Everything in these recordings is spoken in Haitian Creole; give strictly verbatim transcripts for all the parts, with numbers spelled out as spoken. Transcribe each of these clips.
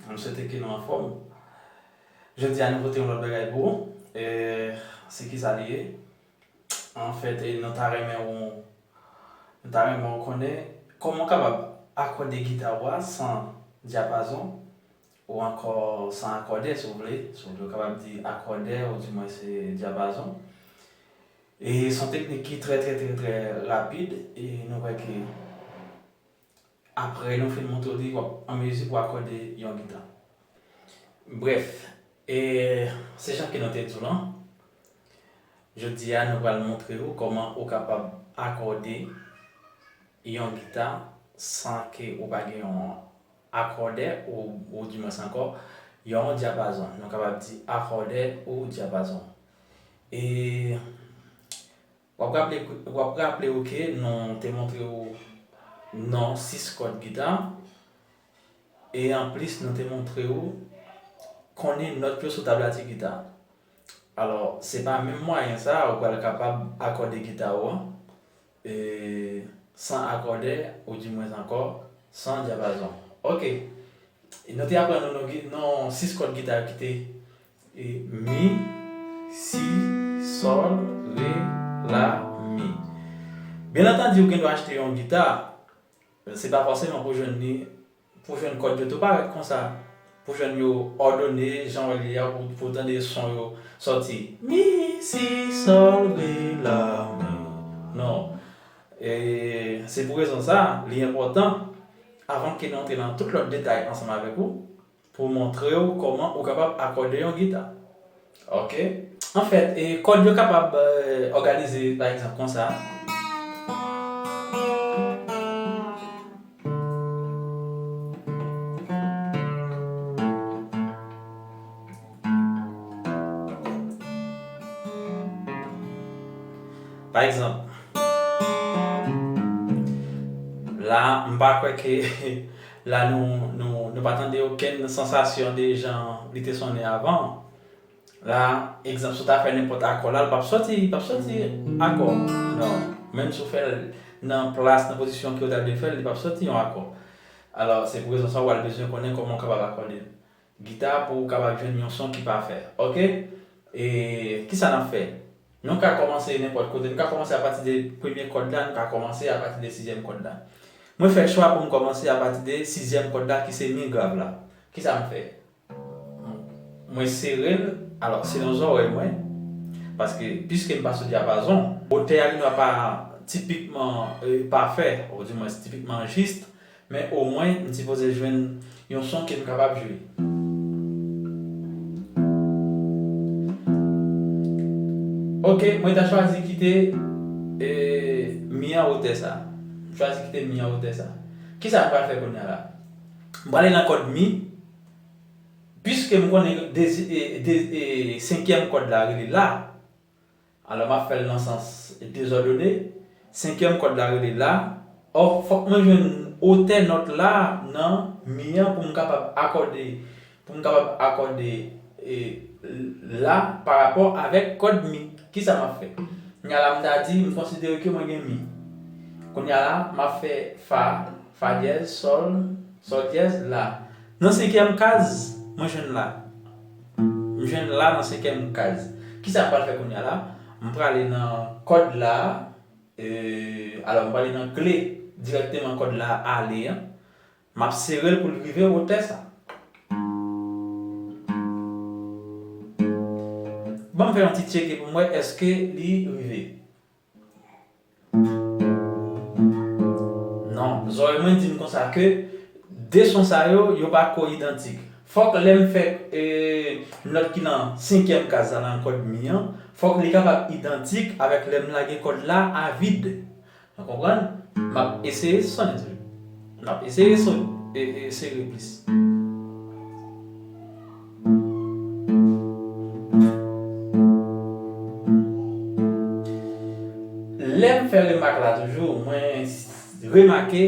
M swete ke nou anfòm. Jodi a, nou pote yon lòt bagay pou ou. E, se kisa li ye? Anfèt, e, nou ta renmen ou, nou ta renmen ou konnen kòman w kapab akòde gita w a san dyapazon, ou ankò san akòdè, si w vle. Si w vle, ou kapab di akòdè, ou di mwen se dyapazon. E se yon teknik ki trè, trè, trè, trè rapid, e nou wè ke apre nou fin montre w li, w ap an mezi pou akòde yon gita. Brèf, e se jan ke nou te di w lan, jodi a nou pral montre w kòman ou kapab akòde yon gita san ke ou pa gen yon akòdè ou, ou di mwens ankò, yon dyapazon. Nou kapab di akòdè ou dyapazon. E w ap raple, w ap raple w ke nou te montre w non sis kòd gita. E anplis, nou te montre w konnen nòt yo sou tablati gita. Alò, se pa menm mwayen sa a ou pral kapab akòde gita ou an, e, san akòdè, ou di mwens ankò, san dyapazon. Oke. E nou te aprann nou non, non sis kòd gita yo ki te, e, mi, si, sòl, re, la, mi. Byen antandi, ou gen dwa achte yon gita, se pa fòseman pou jwenn li, pou jwenn kòd yo tou parèt konsa, pou jwenn yo òdone, jan w wè li a, pou, pou w tande son yo sòti. Mi, si, sòl, re, la, mi. Non. E se pou rezon sa, li enpòtan, avan ke nou antre nan tout lòt detay ansanm avèk ou, pou montre w kòman ou kapab akòde yon gita. Oke? Anfèt, e, kòd yo kapab, e, òganize, pa egzanp, konsa. Pa egzanp, la, m pa kwè ke la nou, nou, nou pa tande okenn sansasyon de jan li te sonnen avan. La, egzanp, si w ta fè nenpòt akò la, l p ap sòti, li p ap sòti akò. Non. Menm si w fè l nan plas, nan pozisyon ke w ta vle fè l, li p ap sòti yon akò. Alò, se pou rezon sa a, w pral bezwen konnen kòman w kapab akòde gita pou w kapab jwenn yon son ki pafè. Oke? E kisa n ap fè? Nou ka kòmanse nenpòt kote. Nou ka kòmanse apati de premye kòd la, nou ka kòmanse apati de sizyèm kòd la. Mwen fè chwa pou m kòmanse apati de sizyèm kòd la, ki se mi grav la. Kisa m fè? Mwen sere l, alò, selon zòrèy mwen, paske, piske m pa sou dyapazon, wotè a li pa tipikman, e, pafè, ou di mwens tipikman jis, men omwen, m sipoze jwenn yon son ke m kapab jwe. Oke, mwen ta chwazi kite, e, mi an wotè sa. M chwazi kite mi an wotè sa. Kisa m pral fè kounye a la? M prale nan kòd mi, piske m konnen de, e, de, e, senkyèm kòd la rele la. Alò, m ap fè l nan sans dezòdone. Senkyèm kòd la rele la. Ò, fòk mwen jwenn wotè nòt la nan mi an pou m kapab akòde, pou m kapab akòde, e, la parapò avèk kòd mi. Kisa m ap fè? Kounye a la, m ta di, m konsidere ke mwen gen mi. Kounye a la, m ap fè fa, fa dyèz, sòl, sòl dyèz, la. Nan senkyèm kaz, mwen jwenn la. M jwenn la nan senkyèm kaz. Kisa m pral fè kounye a la? M prale nan kòd la, e, alò, m prale nan kle dirèkteman kòd la ale an. M ap sere l pou l rive wotè sa. Ban m fè yon ti tcheke pou m wè èske li rive. Non, zòrèy mwen di m konsa ke de son sa yo, yo pa ko idantik. Fòk lè m fè, e, nòt ki nan senkyèm kaz la nan kòd mi an, fòk li kapab idantik avèk lè m lage kòd la a vid. Nou konprann? M ap eseye sonnen toujou. M ap eseye son, e, e, sere plis. Lè m fè remak la toujou, mwen remake,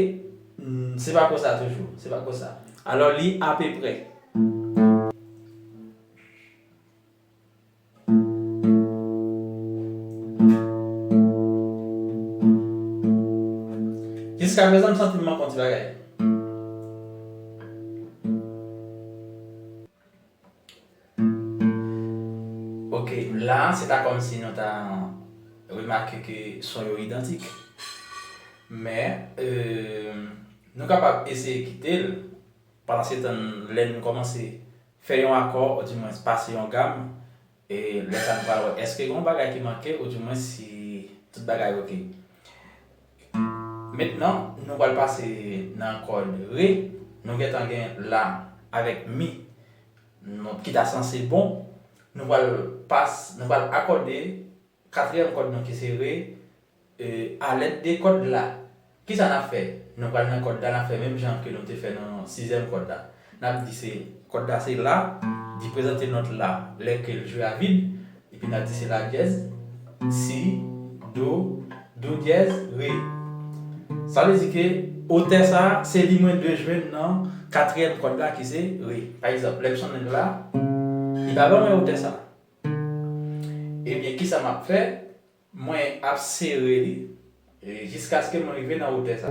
mm, se pa konsa toujou, se pa konsa. Alò, li apeprè. Jiskaprezan, m santi m manke yon ti bagay. Ok, la, se ta kòmsi nou ta remake ke son yo idantik. Men, e, nou kapab eseye kite l. Pandan se tan, lè nou kòmanse fè yon akò, oudimwens pase yon gam, e lè sa nou pral wè èske gen yon bagay ki manke, oudimwens si tout bagay oke. Mentnan, nou pral pase nan kòd re, nou gentan gen la avèk mi, nou, ki ta sanse bon. Nou pral pas, nou pral akòde katriyèm kòd nou ki se re, e, alèd de kòd la. Kisa n ap fè? Nou pral nan kòd la, n ap fè menm jan ke nou te fè nan sizyèm kòd la. N ap di se, kòd la se la, li prezante nòt la lè ke l jwe a vid, epi n ap di se la dyèz, si, do, do dyèz, re. Sa vle di ke otè sa, se li mwen dwe jwenn nan katriyèm kòd la ki se re. Pa egzanp, lè m sonnen la, li pa ban mwen otè sa. Ebyen, kisa m ap fè? Mwen ap sere li, e, jiskaske mwen rive nan wotè sa.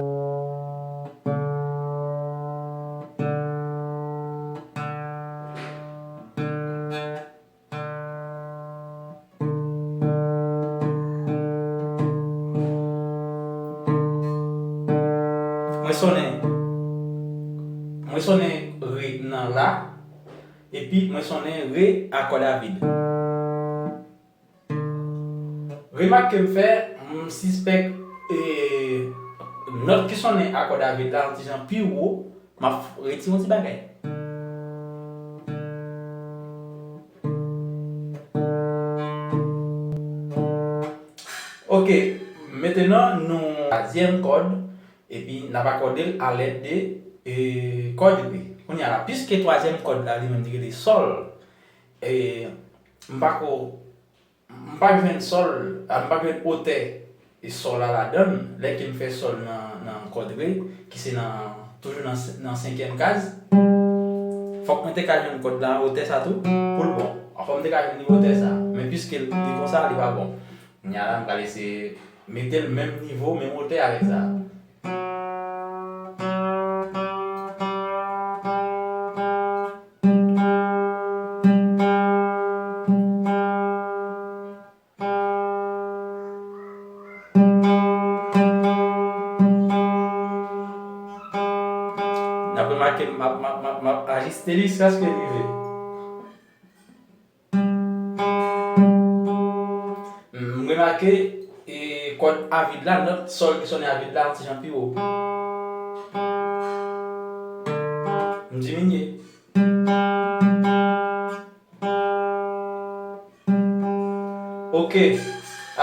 Mwen sonnen, mwen sonnen re nan la, epi mwen sonnen re a kòd a vid. Remak ke m fè, m sispèk, e, nòt ki sonnen a kòd a vid la yon ti jan pi wo, m ap retire yon ti bagay. Ok, mentnan nou twazyèm kòd, epi n ap akòde l alèd de, e, kòd re. Kounye a la, piske twazyèm kòd la li menm li rele sòl, e, m pa ko M pa jwenn sòl, a, m pa jwenn otè e sòl la ladan l, lè ke m fè sòl nan, nan kòd re, ki se nan, toujou nan, nan senkyèm kaz. Fòk mwen te ka jwenn kòd la otè sa tou, pou l bon. Fòk m te ka jwenn li otè sa. Men piske l, li konsa, li pa bon. Kounye a la, m pral eseye mete l menm nivo, menm otè avèk sa. N ap remake m ap, m ap, m ap, m ap ajiste li jiskaske l rive. M remake, e, kòd a vid la, nòt sòl ki sonnen a vid la, yon ti jan pi wo. M diminye. Ok.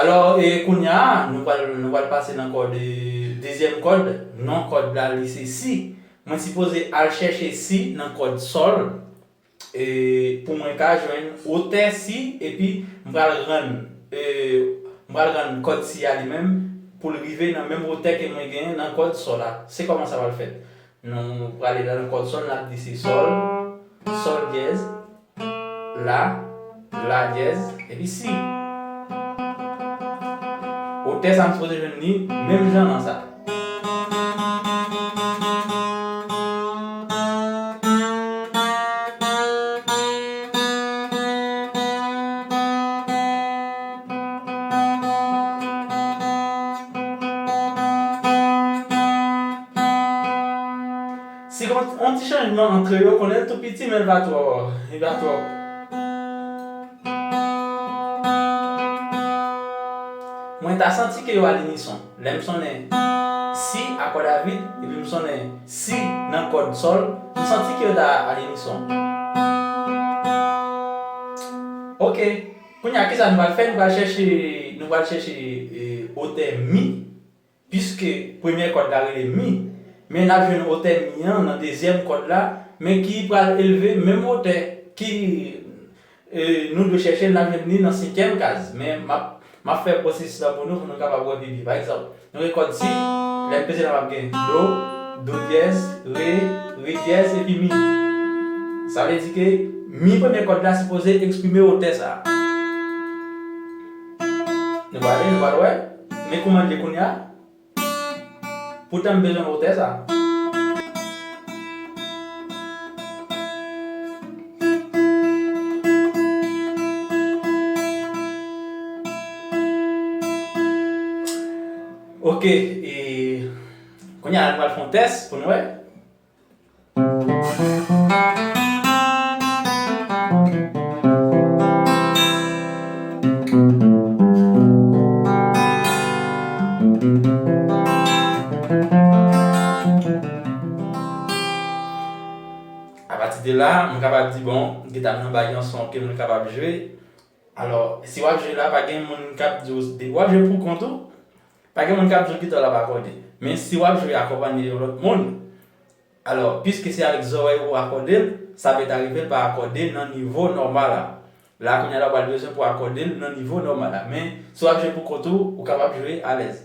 Alò, e, kounye a, nou pral, nou pral pase nan kòd, e, dezyèm kòd. Non kòd la, li se si. Mwen sipoze al chèche si nan kòd sòl, e, pou mwen ka jwenn otè si, epi m pral rann, e, m pral rann kòd si a li menm pou l rive nan menm otè ke mwen genyen nan kòd sòl la. Se kòman sa pral fèt. Nou prale la nan kòd sòl, n ap di se sòl, sòl dyèz, la, la dyèz, epi si. Otè sa m sipoze jwenn li menm jan nan sa. Si gen yon ti chanjman ant yo, konnen l tou piti, men l pa twò, li pa twò. Mwen ta santi ke yo al inison. Lè m sonnen si a kòd a vid, epi m sonnen si nan kòd sòl, m santi ke yo ta al inison. Ok. Kounye a, kisa nou pral fè? Nou pral chèche, nou pral chèche, e, otè mi, piske premyè kòd la rele mi. Men n ap jwenn otè mi an nan dezyèm kòd la, men ki pral elve menm otè ki, e, nou dwe chèche, n ap jwenn li nan senkyèm kaz. Men m ap, m ap fè pwosesis la pou nou, pou nou kapab wè pi byen. Pa egzanp, nou gen kòd si, lè m peze la, m ap gen do, do dyèz, re, re dyèz, epi mi. Sa vle di ke mi premye kòd la sipoze eksprime otè sa. Nou pral, nou pral wè. Men kouman l ye kounye a. Poutan m bezwen otè sa. Ok, e kounye a nou pral fè yon tès pou nou wè. Apati de la, mwen kapab di, bon, gita m nan bay yon son ke mwen kapab jwe. Alò, si w ap jwe la, pa gen moun k ap di w, w ap jwe pou kont ou, pa gen moun k ap di w gita w la pa akòde. Men si w ap jwe akonpanye yon lòt moun, alò, piske se avèk zòrèy ou akòde l, sa pèt arive l pa akòde nan nivo nòmal la. La, kounye a la, w pral bezwen pou akòde l nan nivo nòmal la. Men, si w ap jwe pou kont ou, ou kapab jwe alèz.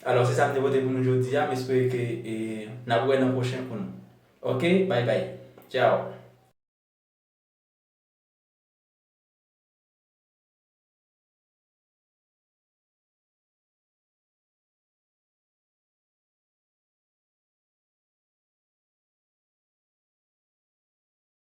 Alò, se sa m te pote pou nou jodi a. M espere ke, e, n ap wè nan pwochen kou nou. Ok, bay bay. Tchao.